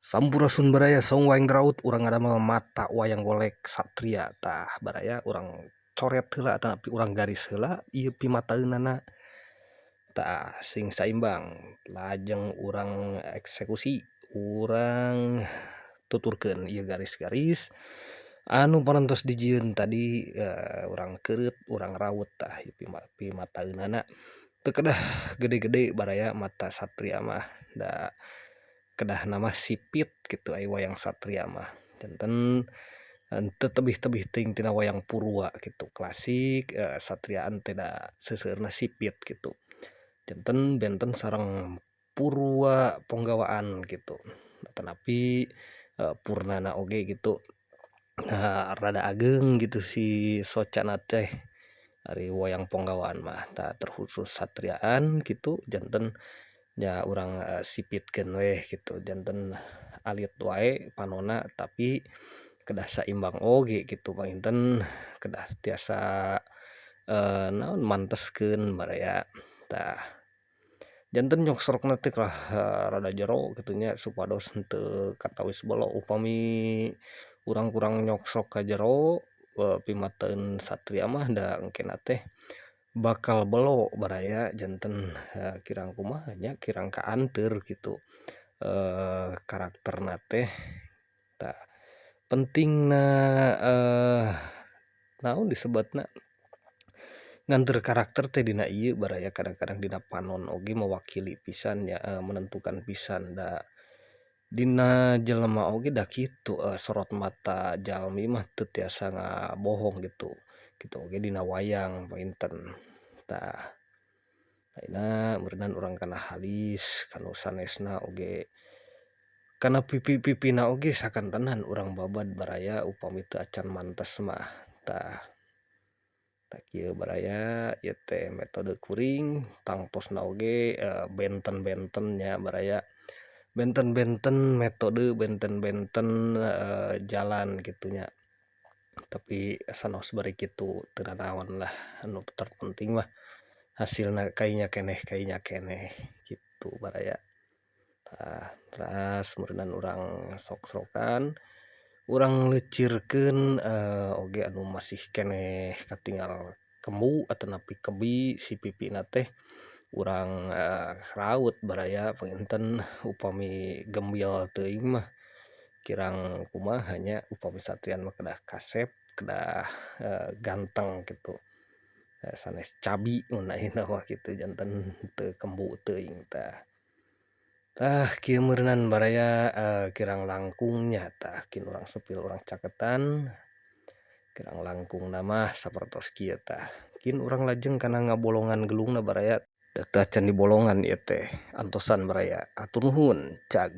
Sampurasun baraya saung wayang daraut urang ngadamel mata wayang golek satria tah baraya urang coret heula atanapi urang garis heula ieu pimataeunana tah sing saimbang lajeng urang eksekusi urang tuturkeun ieu garis-garis anu parantos dijieun tadi urang keureut urang raut tah ieu pimataeunana teu kedah gede-gede baraya mata satria mah da kedahna mah sipit kitu ai wayang satria mah janten teu tebih-tebih teuing tina wayang purwa kitu klasik satriaan teh da seseueurna sipit kitu janten benten sareng purwa ponggawaan kitu tetapi purnana oge kitu rada ageung gitu si socana teh ari wayang ponggawaan mah tah terkhusus satriaan kitu janten nya urang sipitkeun weh kitu janten alit wae panonna tapi kedah saimbang oge kitu panginten kedah tiasa naon manteskeun baraya tah janten nyoksrokna teh rada jero kitu nya supados henteu katawis belo upami urang kurang nyoksrok ka jero pimateun satria mah da engkena teh bakal belo baraya janten kirang kumaha nya kirang kaanteur kitu karakterna teh tah pentingna naon disebutna nganteur karakter teh dina ieu baraya kadang-kadang dina panon oge mewakili pisan nya menentukan pisan da dina jelema oge da kitu sorot mata jalmi mah teu tiasa ngabohong gitu kitu oge dina wayang panginten tah ayeuna meureunnan urang kana halis kanu sanesna oge kana pipi-pipina oge sakantenan urang babad baraya upami teu acan mantes mah tah tah kieu baraya ieu teh metode kuring tangtosna oge benten-benten nya baraya benten-benten metode benten-benten jalan kitu nya tapi sanaos bari kitu teu nanaon lah anu terpenting mah hasilna kainya keneh kitu baraya tah teras meureunnan urang sok-sokan urang leucirkeun oge anu masih keneh katinggal kembu atanapi kebi si pipina teh urang raut baraya panginten upami gembil teuing mah kirang kumaha nya upami satrian mah kedah kasep kedah ganteng kitu sanes cabi mun ayeuna mah kitu janten teu kembu teuing tah. Tah kieu meureunnan baraya kirang langkungnya tah kin urang sepil urang caketan kirang langkungna mah sapertos kieu tah kin urang lajeng kana ngabolongan gelungna baraya da teu acan dibolongan ieu teh antosan baraya hatur nuhun cag.